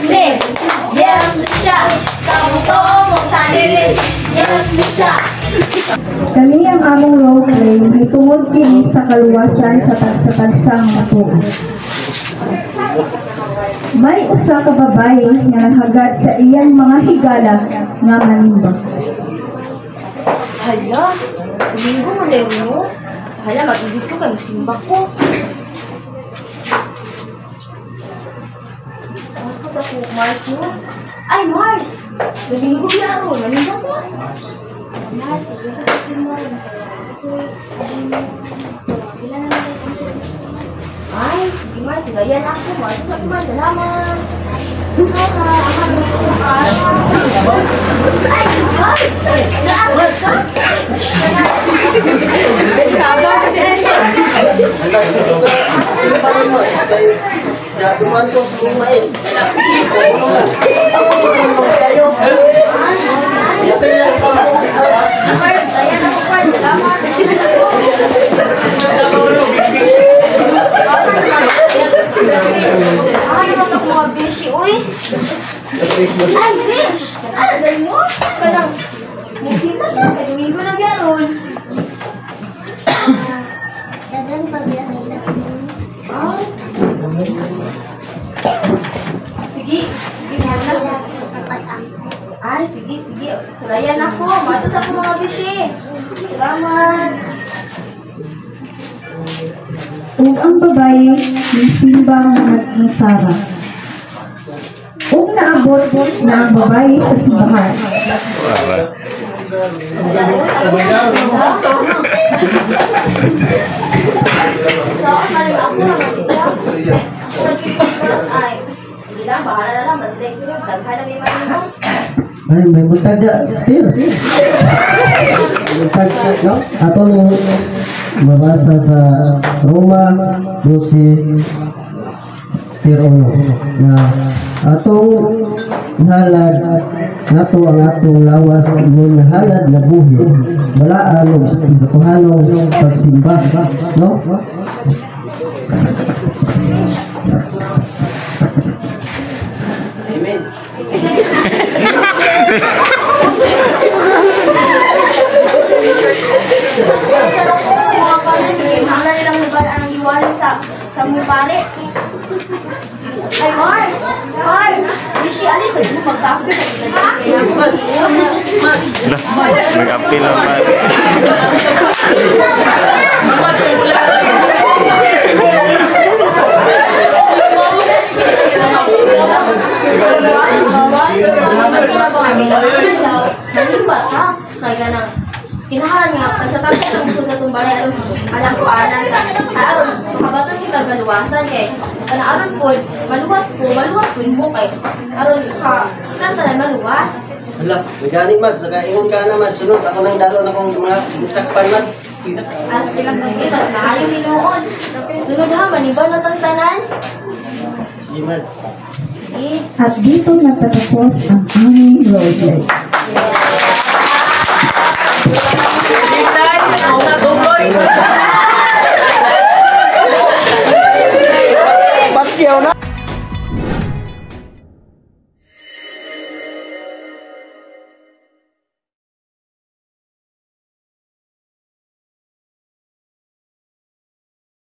Ni. Yes ni siya. Sa mong sarili. Yes ni siya. Kani ang among role play mahitungod kini sa kaluwasan sa tagsa-tagsa nga tuo. May usa ka babaye nga naghagad sa iyang mga higala nga manimba. Hala, Domingo man na yun, no? Hala, mag-ibis ko kay musimba ko. Bakit ako, Mars, no? Ay, Mars! Domingo biyaro, nanimba ka? Lahat, kasi Mars. Sila naman. Ay, sige Mars, gayan ako. Mars, sabi Mars, salamat. Ay, Mars! Mars! Dumaan ko sa mais. Mars, ayan ako, Mars. Salamat. Ay, ako mga bishi, uy. Ay, bish! Ano ba mo? Kanang, mungkin na ka. Kasi Domingo na gano'n. Dagan pa biya nila. Ay. Sige, sige, muna. Sila ko sa pag-angko. Ay, sige, sige. Sulayan ako. Matos ako mga bishi. Salamat. Ug ang babaye misimba nga nagmusara. Ug naabot na ang babaye sa simbahan. Ay, may buntag na still. Buntag, no? Atong mabasa sa Roma 12:1 na atong halad nato ang atong lawas ingon nga halad na buhi, balaan ug espirituhanong pagsimba, no? Amen. Sa mga pare. Ay, Mars! Mars! Bishi, alis! Sabi mo, magkapit. Max! Max! Nag-appeal ang Max. Manimba ka. Kaya nang kinahalan nga, tagsa-tagsa ng gusto sa itong balay, alam ko, alam sa, aron, makabaton kita galuwasan, kay, kana aron po, maluwas ko mo, kay, aron, ka, kita na maluwas. Hala, may Max, nakaingon ka na, Max, sunod, ako nang dalo na kong mga sakpan, Max. As ilang sige, mas maayo hinuon. Sunod ha, manimba na tang tanan. Sige, Max. Sige. At dito nagtatapos ang aming role play. Yeah.